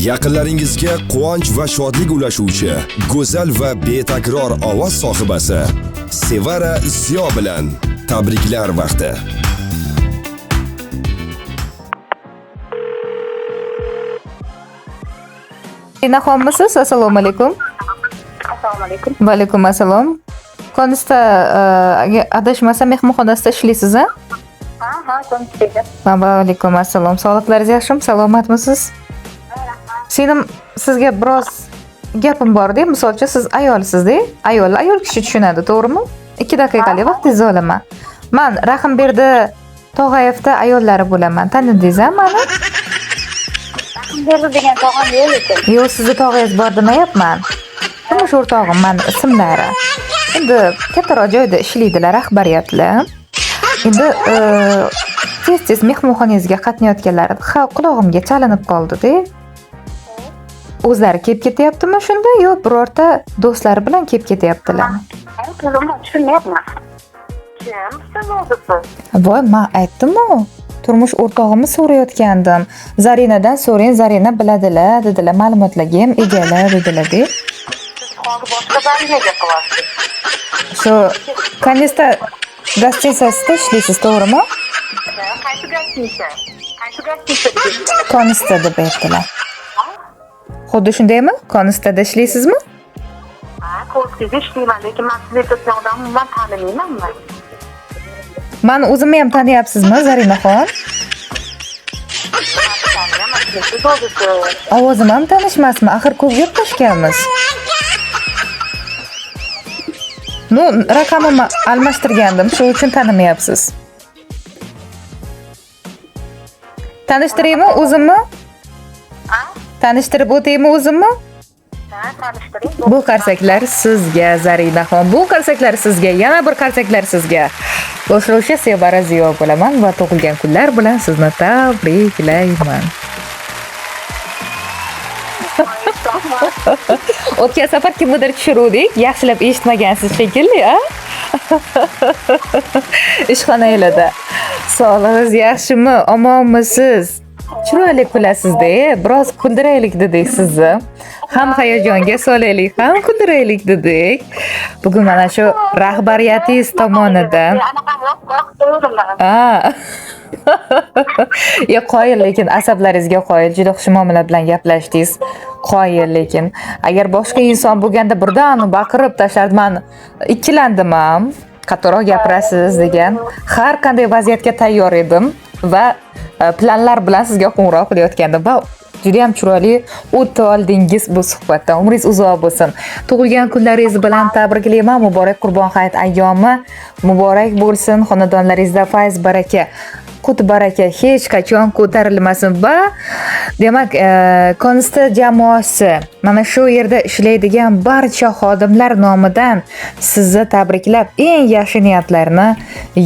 Yaqinlaringizga quvonch va shodlik ulashuvchi go'zal va betakror ovoz sohibasi Sevara Ziyo bilan tabriklar vaqti. Nahonmisiz? Assalomu alaykum. Assalomu alaykum. Va alaykum assalom. Konista adashmasam mehmonxonasida ishlaysiz, a? Ha, ha, konistega. Va alaykum assalom. Sog'liqlaringiz yaxshimi? Salomatmisiz? Singlim, sizga biroz gapim bor-da. Misol uchun, siz ayolsiz-da. Ayol, ayol kishi tushunadi, to'g'rimi? 2 daqiqalik vaqtingizni olaman. Man Rahimberdi Tog'ayevda ayollari bo'laman. Tanidingiz-a mani? Berdi degan tog'am yo'q lekin. Yo'q, sizni tog'angiz bor demayapman. Turmush o'rtog'im mani ismlari. Endi kattaroq joyda ishlaydilar, rahbariyatlar. Endi tez-tez mehmonxonangizga qatnayotganlari qulog'imga chalinib qoldi-da. O'zlari kelib ketyaptimi shunda yo birorta do'stlari bilan kelib ketyaptilarmi? Umuman tushunmayapman. Kim siz o'zisiz? Voy, men aytdim-ku. Turmush o'rtog'imni so'rayotgandim. Zarinadan so'rang, Zarina biladilar dedilar, ma'lumotlarga ham egalar dedilar-da. Siz hozir boshqa Zarinaga qilyapsiz. Shu Konista gostinitsasida ishlaysiz, to'g'rimi? Qaysi gostinitsa? Qaysi gostinitsa dedingiz? Konista deb aytdilar. Xuddi shundaymi? Konistada ishlaysizmi? Ha, Konistida ishlayman, lekin men sizni aytayotgan odamni umuman tanimayman men. Mani o'zimni ham taniyapsizmi, Zarinaxon? Tanimayman, siz o'zisiz. Ovozim ham tanishmasmi? Axir ko'p gaplashganmiz. Ну, raqamimni almashtirgandim, shu uchun tanimayapsiz. Tanishtiraymi o'zimni? Ha? Tanishtirib o'taymi o'zimni? Ha, tanishtiring. Bu qarsaklar sizga, Zarinaxon. Bu qarsaklar sizga, yana bir qarsaklar sizga. Boshlovchi Sevara Ziyo bo'laman va tug'ilgan kunlar bilan sizni tabriklayman. O'tgan safar kimnidir tushiruvdik, yaxshilab eshitmagansiz shekilli, a? Ishxonangizda. Sog'lig'ingiz yaxshimi? Omonmisiz? Chiroyli kulasiz-da, biroz kuldiraylik dedik sizni. Ham hayajonga solaylik, ham kuldiraylik dedik. Bugun mana shu rahbariyatingiz tomonidan Ha. Yo, qoyil, lekin asablaringizga qoyil, juda xush muomala bilan gaplashdingiz. Qoyil, lekin agar boshqa inson bo'lganda birdan baqirib tashlardi. Men ikkilandim ham. Qattiqroq gapirasiz degan. Har qanday vaziyatga tayyor edim va planlar bilan sizga qo'ng'iroq qilayotgandim va juda ham chiroyli o'ta oldingiz bu suhbatdan. Umringiz uzoq bo'lsin. Tug'ilgan kunlaringiz bilan tabriklayman. Muborak Qurbon hayit ayyomi muborak bo'lsin. Xonadonlaringizda fayz baraka, qut baraka hech qachon ko'tarilmasin va demak, Konista jamoasi mana shu yerda ishlaydigan barcha xodimlar nomidan sizni tabriklab, eng yaxshi niyatlarni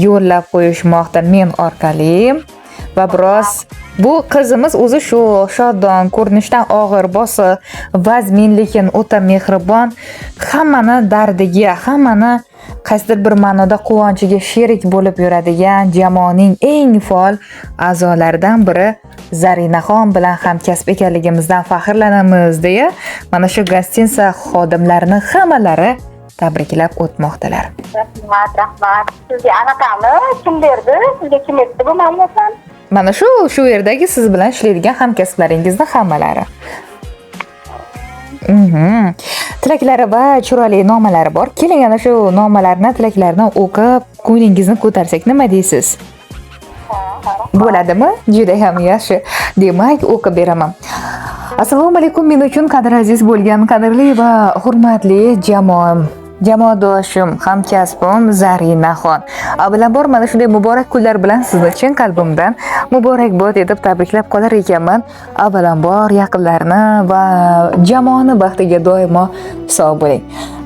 yo'llab qo'yishmoqda men orqali. Va biroz bu qizimiz o'zi shu shodon, ko'rinishdan og'ir, bosiq, vazmin, lekin o'ta mehribon, hammani dardiga, hammani qaysidir bir ma'noda quvonchiga sherik bo'lib yuradigan jamoaning eng faol a'zolaridan biri Zarinaxon bilan hamkasb ekanligimizdan faxrlanamiz deya mana shu gostinitsa xodimlarini hammalari tabriklab o'tmoqdalar. Rahmat, rahmat. Sizga anaqami? Kim berdi? Sizga kim aytdi bu ma'lumotlarni? Mana shu yerdagi siz bilan ishlaydigan hamkasblaringizni hammalari. Tilaklari va chiroyli nomalari bor. Keling, ana shu nomalarni, tilaklarni o'qib, ko'nglingizni ko'tarsak, nima deysiz? Bo'ladimi? Juda ham yaxshi. Demak, o'qib beraman. Assalomu alaykum, men uchun qadr aziz bo'lgan qadrli va hurmatli jamoam, jamoadoshim, hamkasbim Zarinaxon. Avvalambor mana shunday muborak kunlar bilan sizni chin qalbimdan muborakbod etib tabriklab qolar ekanman. Avvalambor yaqinlarni va jamoani baxtiga doimo sog' bo'ling.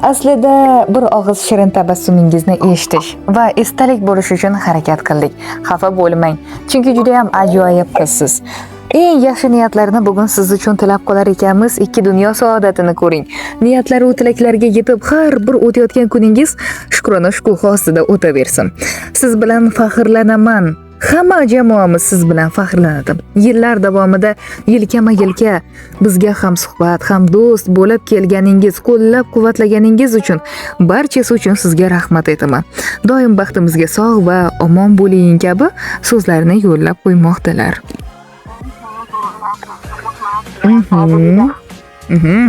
Aslida bir og'iz shirin tabassumingizni eshitish va esdalik bo'lish uchun harakat qildik. Xafa bo'lmang, chunki juda ham ajoyib qizsiz. Eng yaxshi niyatlarni bugun siz uchun tilab qolar ekanmiz. Ikki dunyo saodatini ko'ring. Niyatlar u tilaklarga yetib, har bir o'tayotgan kuningiz shukrona shukuhi ostida o'taversin. Siz bilan faxrlanaman. Hamma jamoamiz siz bilan faxrlanadi. Yillar davomida yelkama-yelka bizga ham suhbat, ham do'st bo'lib kelganingiz, qo'llab-quvvatlaganingiz uchun barchasi uchun sizga rahmat aytaman. Doim baxtimizga sog' va omon bo'ling kabi so'zlarni yo'llab qo'ymoqdalar. Rahmat. Mhm.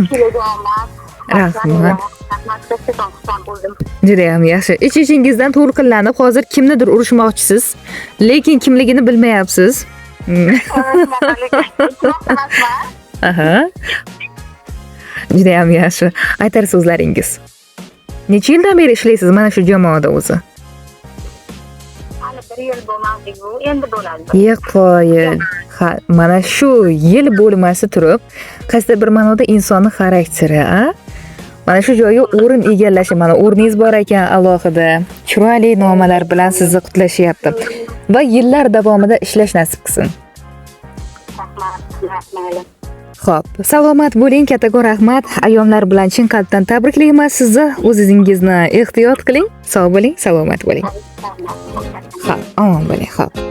Rahmat. Rahmat. Rahmat. Kattakon xursand bo'ldim. Judayam yaxshi. Ich-ichingizdan to'lqinlanib hozir kimnidir urishmoqchisiz, lekin kimligini bilmayapsiz. Emasman. Aha. Judayam yaxshi. Aytar so'zlaringiz. Necha yildan beri ishlaysiz mana shu jamoada o'zi? Hali bir yil bo'lmadi bu, endi bo'ladi. Yeqoyil. Ha, mana shu yil bo'lmasi turib, qaysidir bir ma'noda insonni xarakteri, a? Mana shu joyga o'rin egallashi, mana o'rningiz bor ekan alohida. Chiroyli nomalar bilan sizni qutlashyapti. Va yillar davomida ishlash nasib qilsin. Rahmat. Rahmat. Xo'p, salomat bo'ling, kattakon rahmat. Ayollar bilan chin qalbdan tabriklayman sizni. O'zingizni ehtiyot qiling. Sog' bo'ling, salomat bo'ling. Rahmat. Xo'p, omon bo'ling, xo'p.